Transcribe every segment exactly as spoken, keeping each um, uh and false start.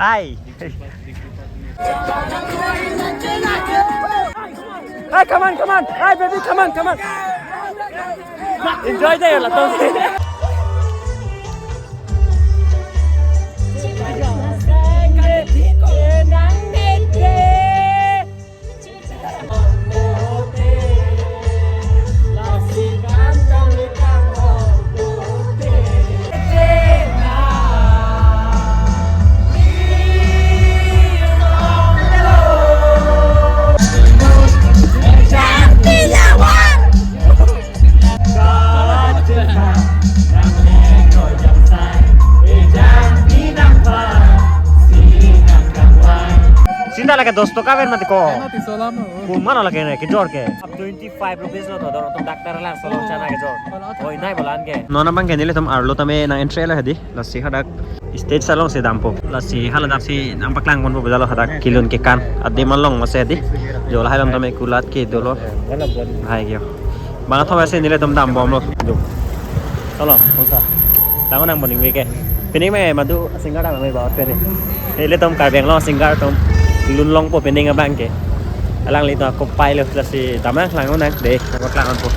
Hi. Hi, come on, come on. Hi, baby, come on, come on. Enjoy the latum. Sinta lake dos toka ver mati ko. Ena tisolam lo. Kumano lake ne kejor ke. Twenty five rupees lo to, dor tum doctor lang solo chana kejor. Oi, nai bolan ke. Non abang ke nelitum arlo tame nang entry lo hadi. Lasi hadak stage alongsi dampo. Lasi haladak si nang paklang ponpo bejalo hadak kilun kekan. Adim along masi hadi. Jo lahai lam tame kulat ke dolo. Hai kyo. Bang thom asi nelitum dambomlo. Jo. Tolo, kongsa. Tango nang boning ke. Pining me madu singer dam me bawa pene. Nelitum Karbi Anglong singer atum lun longpo pining abang ke. Alanglitum ako pai lo, lasi damnang klang nang de, nang paklang ponpo.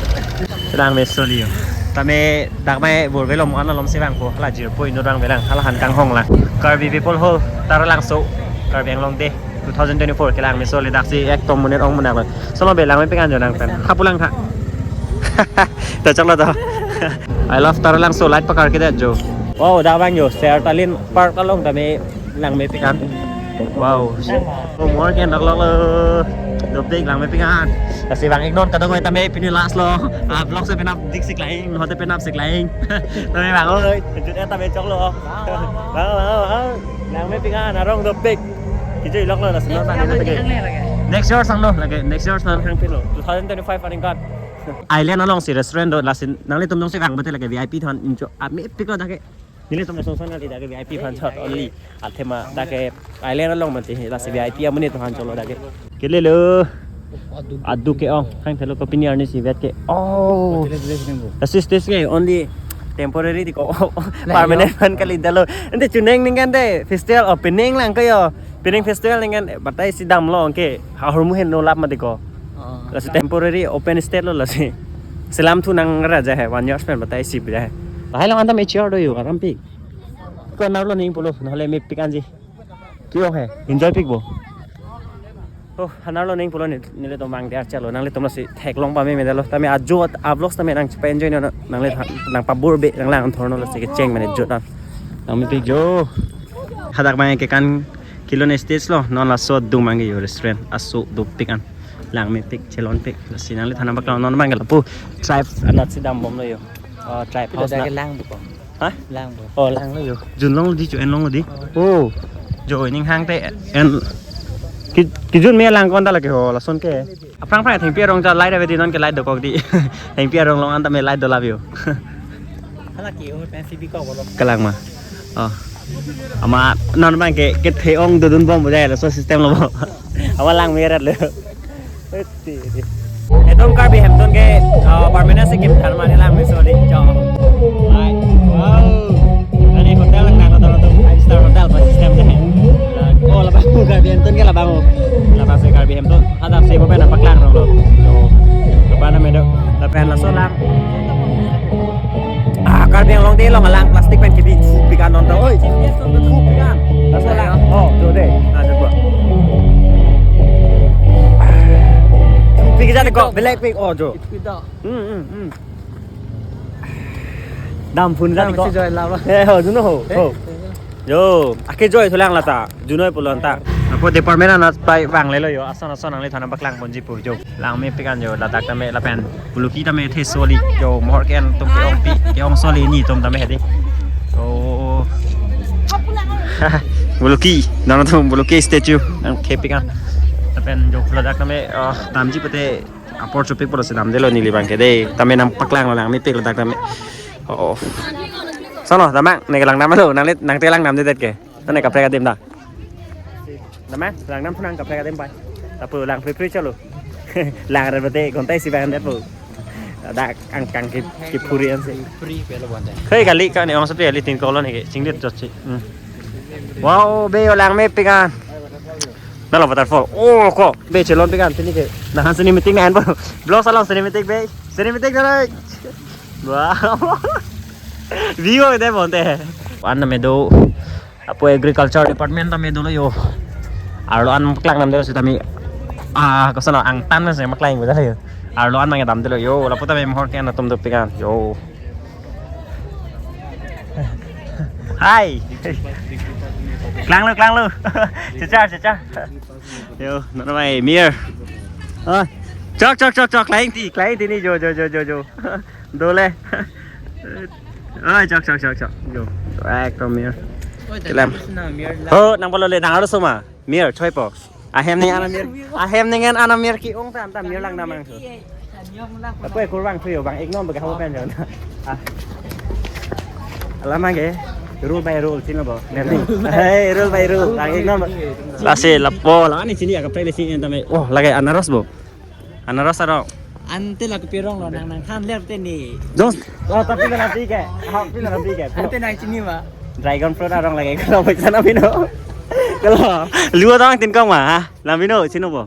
Lang me soli yo. Tame dak mai bor velo mo ana lom si vangpo. Hala jirpo inut vangvelang. Hala han kanghong lang. Karbi People Hall, Taralangso, Karbi Anglong Day two thousand twenty-four kelang me soli, daksi ekdom monit ong monit lo. Solo be lang mepik an jo nang pen. Hapu lang tha. To choklo to. I love Taralangso, light pakar kedet jo. Wow, dak vang jo, Sertalin Park along tame lang mepik an. Wow. Oh, more ke dak lo lo. Dopik lang mepik an. Lasi vang ik non kadokave tame pini last lo. Ah, vlog si penap dik si klaing, hote penap si klaing. Tame vang oi. Jut eta be choklo. Vang, vang, vang. Lang mepik an, arong dopik. Kejoi loklo, lasi non nang lagi. Next year sanglo lagi. Next year sang hang pilo. Two thousand twenty-five aningkan. Island alongsi restaurant do, lasi nanglitum jongsi vang betul lagi V I P than injo. Amepik lo dak ke. Nelitum song song nali dak ke V I P aphan chot only. Athema dak ke island along mati, lasi V I P amonit aphan cholo dak ke. Kelelo. Adu ke-ong, hang thelo ko pini arni si vet ke. Oh. Assist this ke only temporary di ko. Permanent aphan kali dalo. Ante chuneng ningkan de festival opening lang ko yo. Pining festival ningkan batai si damlo ke. Ahormu henlo lap mati ko. Oh. Lasi temporary open stage lo lasi. Selam thu nang raja hai, one years pen batai si bra hai. Lahai long anta mature do yo, aram pik. Ko nar lo ning pulo, nahole mepik anji. Kyo hai, enjoy pik bo. Oh, hanar lo ning pulo ni, nelitum mang dia chalo, nanglitum lasi theklong pame medalo, tame ajo avlogs tame nang chepa enjoy no, nangli nang pabur be, nang lang thorno lasi kecheng mane jot an. Nang mepik jo. Hadak mai kekan kilun stage lo, non laso dum mang yo restaurant, aso dopik an. Lang mepik, chelon pik. Lasi nanglithan nang paklang non mang ke lapu tribe anat si dambomlo yo. Oh, tribe house dak na. Lang buko. Hah? Lang buko. Oh, lang lo yo. Jun long di, jo en long di. Oh. Jo ning hang te en. Ki, kijun me lang kon ta lake ho, lason ke. Aphrang phrang thengpi arong ta light ave di, non ke light dokok di. Thengpi arong long anta me light dolap yo. Hala ki o pen C B ko bolo. Kalang ma. Oh. Ama non mang ke, kethe ong dodun bom bujai lo, so system lo bom. Ama lang meret lo. Eti, eti. Etum Karbi Hemtun ke, uh, permanent si kim than mane lang meso di jo. Hai. Wow. Ani hotel lang na hotel tu five star hotel pa system de. Oh, labang Karbi Hemtun ke labang. Labang si Karbi Hemtun. Hadak si bo pen paklang rong lo. Yo. Apa nama do? Lapen laso lang. Ah, Karbi Anglong de long alang plastic pen kidi pik an non to. Oi, pik an. Laso lang. Oh, jo de. Ah, jo gua. Pik jan ko, belek pik. Oh, jo. Hmm, hmm, hmm. Dam phun jan ko. Joy lava. Eh, ho, juno ho. Ho. Yo, ake joy thulang lata. Junoi pulo anta. Apo department anat pai vanglelo yo. Ason ason nanglithan nang paklang ponji pu jo. Lang mepik an jo, ladak tame lapen. Buluki tame the soli jo, mor ke-en atum ke-ong pi, ke-ong soli ni atum tame hedi. Oh. Buluki, nang atum buluki statue nang kepik an. Lapen jo ladak tame, oh, damji pute apor chupik pulo si damdelo neli bang ke de. Tame nang paklang lo lang mepik ladak tame. Oh. Sono, damang, ne kelang damlo, nangli, nang te lang damdedet ke. Tane kaprek adim ta. Damang, lang dam phunang kaprek adim pai. Lapu lang free free chalo. Lang re bate kontai si bang det pu. Dak angkang ke, ke phuri an si. Free pelo bonta. Khei kali ka ne ong sapi ali tin kolon ke. Chingdit jot si. Hmm. Wow, be yo langmepik an. Nalo waterfall. Oh, ko be chelonpik an pini ke. Nanghan cinematic nang-enpo. Vlog along cinematic be. Cinematic na. Wow. View de bonte. Wan tame do. Lapu agriculture department tame dolo yo. Arlo an paklang damde sitame. Ah, koson angtan mesen paklang bo dala yo. Arlo an mang damdelo yo. Lapu tame mohor ke-en atum dopik an. Yo. Hi. Klanglo, klanglo. Chichar, chichar. Yo, non mai Mir. Ah. Chok, chok, chok, chok. Klaing ti, klaing ti ni jo, jo, jo, jo, jo. Dole. Oi, chok, chok, chok, chok. Jo. Ekdom Mir. Oi, Kelam. Tadi sana Mir lah. Oh, nang polo le nang arloso ma. Mir, choipo. Ahem ning ana Mir. Ahem ning ana Mir ke-ong ta, ta Mir lang damnang so. Apa kurang tuyo bang, ignon bagi hawa pen jo. Ah. Alam ke rule by rule sino bo. Nanti. Hey, rule by rule. Bang ignon. Lasi lapu, la ni sini agak play sini tame. Oh, lake anaros bo. Anaros aro. Ante la kopi arong lo nang nangthan ler te ni. Dos. Oh, tapi kan api ke. Ha, pi kan api ke. Ante nang chini ma. Dragon fruit arong lake kalau paisa na pino. Kalau lu orang tin kong ma, ha? Na pino chino bo.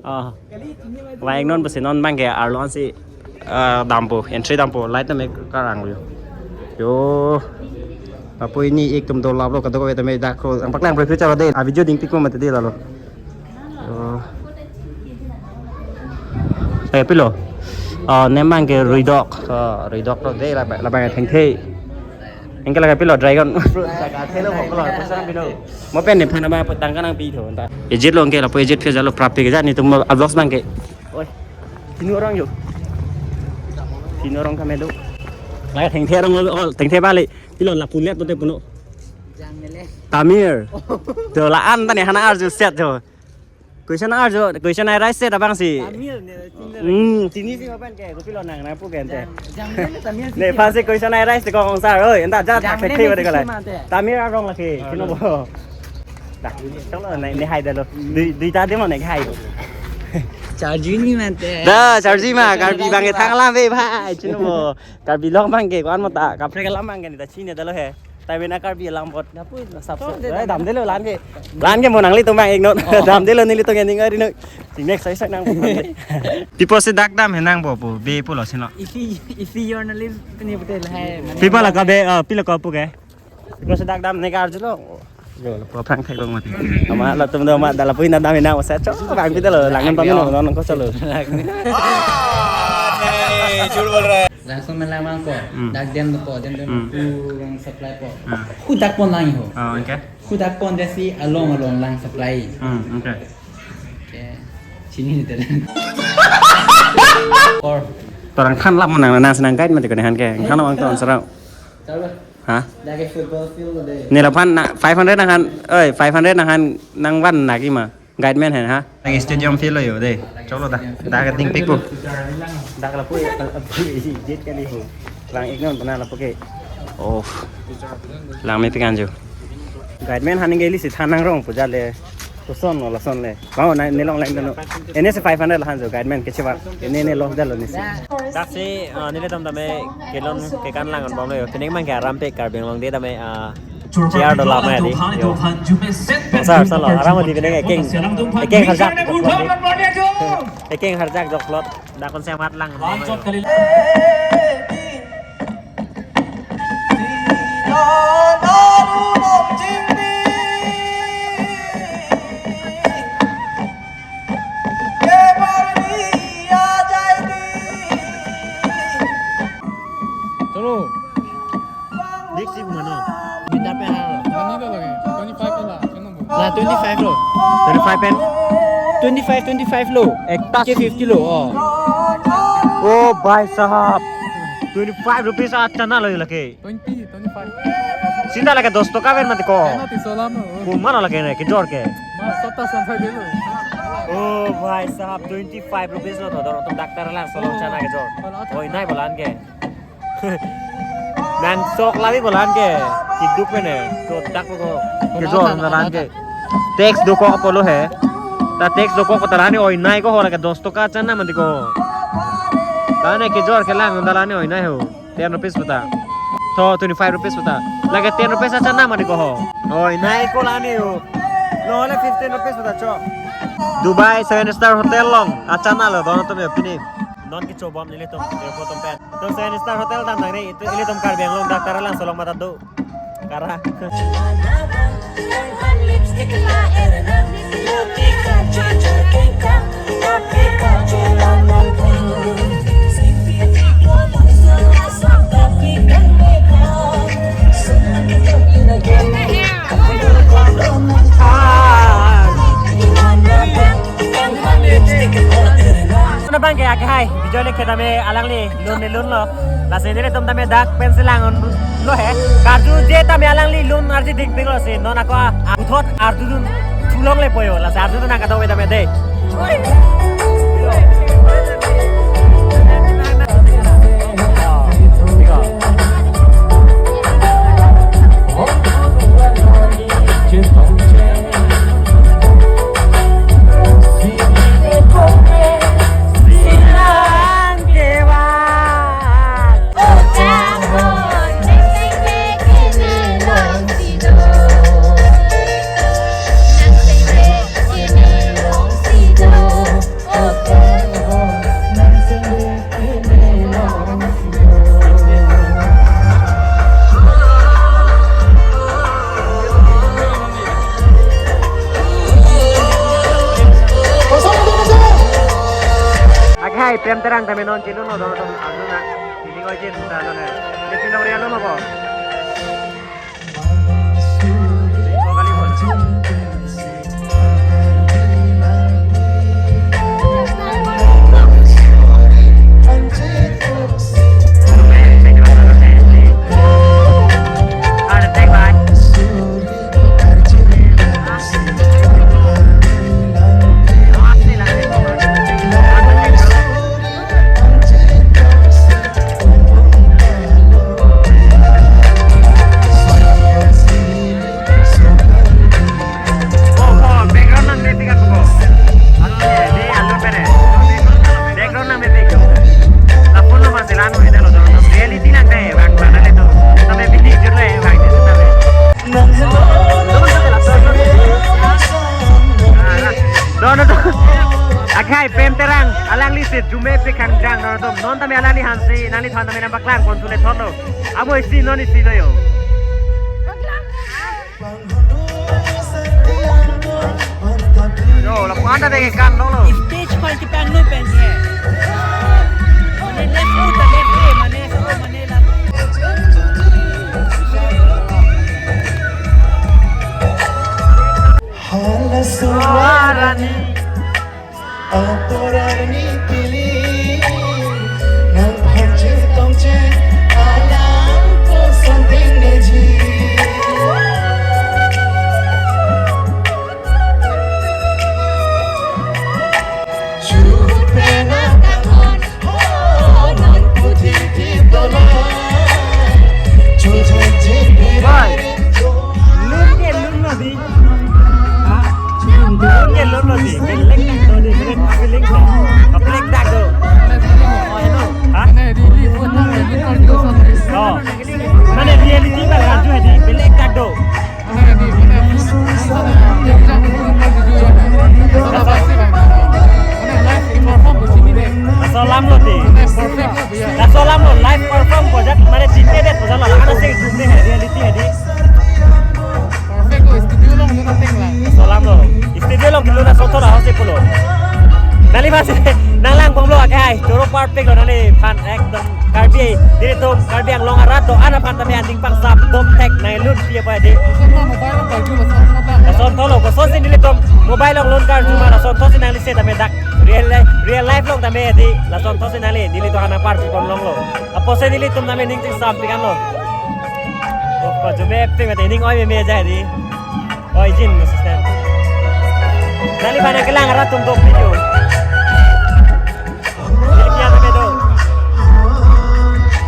Oh. Wai non besi non bang ke arlo an si, eh, dampo, entry dampo, light na me karang yo. Yo. Lapu ini ekdom dolap lo kadok tame dak lo. Ang paklang pre future de. A video dingpikpo mati de lalo. Oh. Eh, pilo. Oh, nemang ke ruidok. Oh, ruidok lo de la, la bang thengthe. Anke lake pilo dragon fruit. Jaga thelo boklo, pesan pino. Mo pen nephan abang putang kanang pi tho ta. Ejit lo anke lapu ejit phia jalo prapti ke jani tum ablogs bang ke. Oi. Tino orang yo. Tino orang kami do. Lake thengthe orang lo, oh, thengthe balik. Pilo lapu lihat bote puno. Jang mele. Tamir. To la-an tane hana arju set jo. Question arju, question arise set abang si. Tamir ne, Tamir. Hmm, tini si mapan ke, kopi lo nang napu ke ante. Jang, jang mele Tamir si. Ne, phan si question arise ko kong sar, oi, anta ja Jang tak mele thek thek si bade kala. Mate. Tamir arong lake, kino bo. Dah, chalo ne, ne hai dalo. Dui, dui ta de mo ne hai. Charge ni mate. Da, charge ma, Karbi bang ke thang lam be bhai, chino bo. Karbi Anglong bang ke, kuan mo ta, kaprek lam bang ke, ni ta chini dalo he. Tapi na Karbi alam bot. Dapu na sap. Tom de. Eh, damdelo lan ke. Lan ke mo nanglitum bang ignon. Oh. Damdelo nelitum ke ning ari no. Sing next saya nang. Tipo si dak dam henang bo pu be pulo sino. Ifi ifi journalist ni betul hai. Pipa la ka be, ah, pila ka pu ke. Tipo si dak dam ne kar julo. Yo, lapu aphrang thek long mati. Ama latum do ama dala pu na dam henang sa chok bang pita lo langan pamino non ko chalo. Langsun melang mangko, Hmm. dak dem ko, dem dem Hmm. ku yang supply po. Hmm. Hu dak pon lang ho. Oh, okay. Hu dak pon desi along along lang supply. Hmm, okay. Okay. Chini ni tadi. Or Torang than lam nang nang senang guide mati ko nehan ke. Than lam ton sarau. Tahu lah. Ha? Dak ke football field de. Ni laphan na five hundred nanghan, oi, five hundred nanghan nang van na ki ma. Guide man hen ha. Lake stadium field lo yo de. Chalo da. Da ka dingpikpo. Da ka lapu, lapu ejit kali ho. Lang ignon bana lapu ke. Oh. Langmepik an jo. Guide man haning ke ili si than nangrong pu jale. Koson lo lason le. Mau na nelong lang dano. Ini si five hundred lahan jo guide man kechewa. Ini ne loss dalo ni si. Dak si, ah, nelitum tame kelon kekan lang anbom lo yo. Pining mang ke aram pe Karbi Anglong de tame, ah, Chair do lama di. Yo. Sar sar lo. Aram di pining ekeng. Ekeng harjak. Ekeng harjak jok plot. Dakon semat lang. Chalo. Dik si kumano? Bidar pe ha. Twenty lo lagi. Twenty five lo. Lah, twenty five lo. Twenty five pen? Twenty five, twenty five lo. Ekta ke fifty lo. Oh. Oh, bhai sahab. Twenty five rupees achana lo lagi. Twenty, twenty five. Sita lagi dos toka pen mati ko. Ena tisolam lo. Kumano lagi ne, kejor ke? Mas sota sampai dulu. Oh, bhai sahab, twenty five rupees lo to, dor to doctor lang solo chana kejor. Oi, nai bolan ke. Nang sok labi bolan ke. Kiduk pene. So dak ko. Kejor na lan ke. Tax dokok apolo he. Ta tax dokok ko ta lani oi nai ko ho lake dos toka chana mati ko. Lani kejor kelang ta lani oi nai ho. Ten rupees puta. So twenty-five rupees puta. Lake ten rupees achana mati ko ho. Oi, nai ko lani ho. Lo le fifteen rupees puta cho. Dubai seven star hotel along achana lo don atum ya pini. Non kichobom nelitum airport atum pen. To seven star hotel dam nang ni, itu ilitum Karbi Anglong dak Taralangso along mata do. Kara. Nabang ke akhai, video le kedame alangli lun ne lun lo. Lasi nelitum tame dak pen selang lo he. Karju je tame alangli lun arji dik ping lo si. Non ako a-, puthot arjudun thulong le poyo. Lasi arjudun nang kadok tame de. Akhai Prem Terang tame non chilun lo don don alun na. Ini ko jin ta don. Ini pinong real lo ko. Oh, oh, background nang mepik ako ko. Ano, di alun pene. Background nang mepik. Lapun lo masi lanu ita lo. Reality nang dai, bang, bang, nang itu. Sampai bini jur le, bang, itu sampai. Don, don. Akhai Prem Terang, alangli si jume pe kangjang, don, don. Non tame alangli hansi, nangliphan tame nang paklang, konsul le thon lo. Amo isi, non isi lo yo. Yo, lapu-an ta dengkan dong lo. Stage pal kipangno pen he. Mane left foot ta left he, mane sa mane la. Hala suarani. Apor arni pili, nang phanche tongche, alam ko something neji. Chuhu pena kathon, ho, non puthi thi dola. Chulcha jin Bye. Lun ke lun lo di. Ha? Lun ke lun lo di. Belek dak do di. Belek feeling ko. Belek dak do. Oh, hello. Ha? Oh. Mane reality ba karju hai di. Belek dak do. Laso alam lo di. Laso alam lo live perform ko jat mane tite det ko jat lo, la ana se group ne hai, reality hai di. Perfect ko, studio along jona teng la. Laso alam lo. Studio along kilo na sotor ahok si pulo. Nangli masi nanglang bomlo akhai. Choro perfect lo nangliphan ekdom Karbi. Nelitum Karbi Anglong arat do-an aphan tame aning pangsam dom thek nanglut pi apa di. Lason mobile lo karju lason thotlo. Lason thotlo, kosonsi nelitum mobile along lun karju ma, lason thotsi nangli se tame dak. Real life, real life along tame di, lason thotsi nangli, nelitum hana par chukon longlo. Apotsi nelitum tame ning chingsam pikan lo. Oh, ko jume ping mate ning oi meme jai di. Oi jin assistant. Nangliphan nangkelang arat atum do video. Neli kian tame do.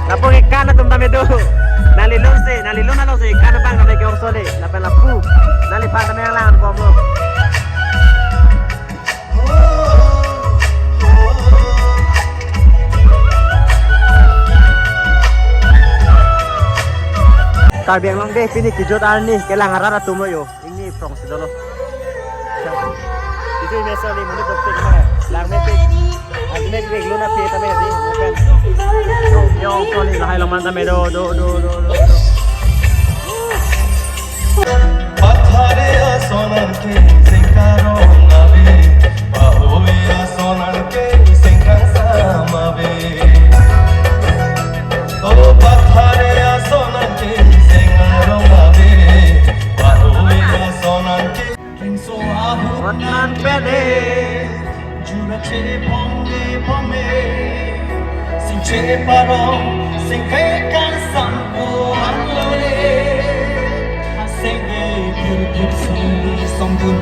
Lapu ke kan atum tame do. Nangli lun si, nangli lun along si kan abang tame ke orsole. Lapen lapu. Nangliphan tame lang bomlo. Karbi Anglong Day pini kejut arni kelang arat atum lo yo. Ingni prong si dolo. Itu ini asal ini menurut dokter mana? Lang mepik. Agi mepik lu na peta me di. Bukan. Yo, yo, kau ni lahai laman tame do, do, do, do, do. Pathare ason an ke sengkarong ave, pahoe ason an ke sengkangsam ave. O pathare ason an ke sengkarong ave, pahoe ason an ke. Kinso ahut nan pele, jura che pongde pome. Sing che parong, sing ke kangsam ko anlo le. Sing ke pur pur sung song dun.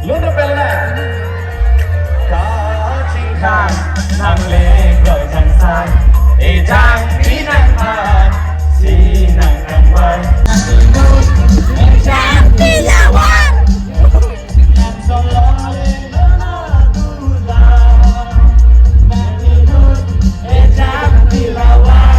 Lun pela. Kachingthang, nang le kroi thangsai, ejang pinang phan, si nang kangvai. Ejang pilawar. Nang solo le lo na dula. Nang inut, ejang pilawar.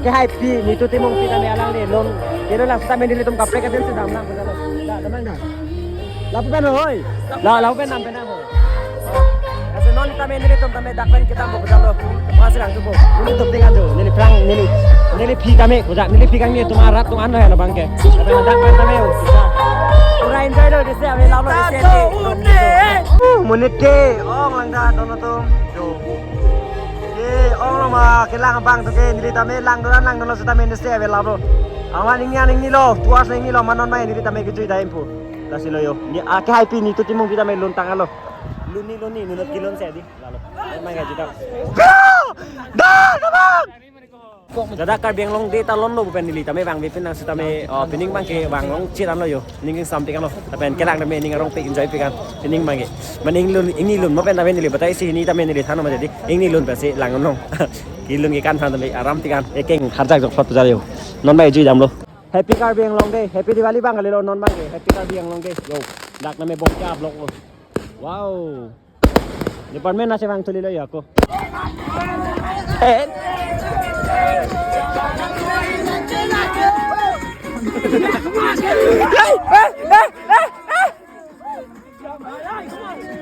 Oke, hai, pi, nitu Timung pi tame alang de, non, kilo lang sitame nelitum kaprek adim sedang lang, sedang lang. Lapu pen hoi. La, lapu pen nam pen nam hoi. Kasi non tame nelitum tame dak pen kita mau kita lo. Masih lang tuh, Bu. Nelitum tinggal tuh. Neli prang, neli, neli pi tame, kuda, neli pi kami itu marat tuh anu ya, abang ke. Tapi dak pen tame, oh, kita. Pura enjoy lo, di sini ave lo, di sini. Uh, menit ke, ong lang dah, dono tuh. Yo. Ye, ong lo ma, kelang abang tuh ke, neli tame lang dolan, lang dolan sitame neli sih ave lo. Awan ingni, ingni lo, tuas ingni lo, manon mai neli tame kejui dah info. Lasi lo yo. Ni ake hai pi nitu Timung pi tame lun tanglo. Lun ni, lun ni, nunut kilun se di. Lalo. Mai ngaji dah. Dah, dah, bang. Dada Karbi Anglong Day ta lon lo pen neli tame vangve pen nang sitame, oh, pining abang ke vang long chit an lo yo. Ning sampik an lo. Lapen kelang tame ning arong pe enjoy pe kan. Pining abang ke. Mane ingni lun, ingni lun mo pen tame neli batai si neli tame neli than ma jadi. Ingni lun pensi lang long. Ilung ikan han tame aram tikan ekeng harjak jok phot puja yo. Non bai jui damlo. Happy Karbi Anglong Day, Happy Diwali bang kalilo non bang ke. Happy Karbi Anglong Day. Yo, dak name bom ke ablok lo. Wow. Department nasi bang tulilo ya ako. Eh. Hey, hey, hey, hey, hey.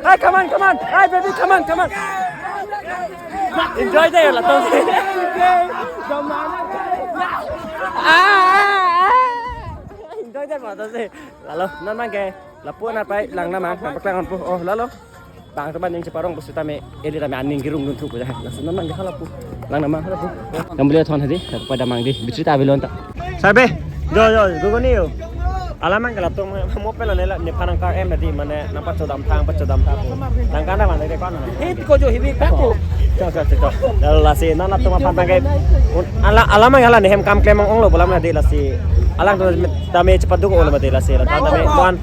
Hey, come on, come on. Hey, baby, come on, come on. Enjoy deh, latum. Ah, ah, ah. Enjoy deh, latum. Lalo, non bang ke. Lapu na pai, lang namang, nang paklang pu. Oh, lalo. Bang teman yang ceparong pusita me, eli tame aning girung dun thup aja. Langsung non bang ke hala pu. Lang namang hala pu. Yang beli thon hadi, pada mang di, bichita bilon ta. Sarbe, jo, jo, gugu ni yo. Alamang ke latum mo pela nela ne panang kar em tadi mane nang pachodam thang, pachodam thang. Nang kana mana de kon. Hit ko jo hibi kako. Cho, cho, cho, cho. Lalu lasi nang latum apa pakai. Ala, alamang hala ne hem kam klem ong lo bolam tadi lasi. Alang tu tame cepat duk olo mati lasi. Tame tuan.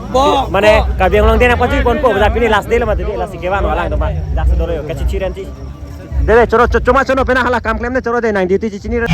Mane Karbi Anglong Day nang pajui ponpo, pini last day lo mati lasi kevan alang tu pa. Dak sedoro yo, kachichiran ti. Dede, choro, cho-, choma chono pena hala kam klem ne choro de nang duty chichini re.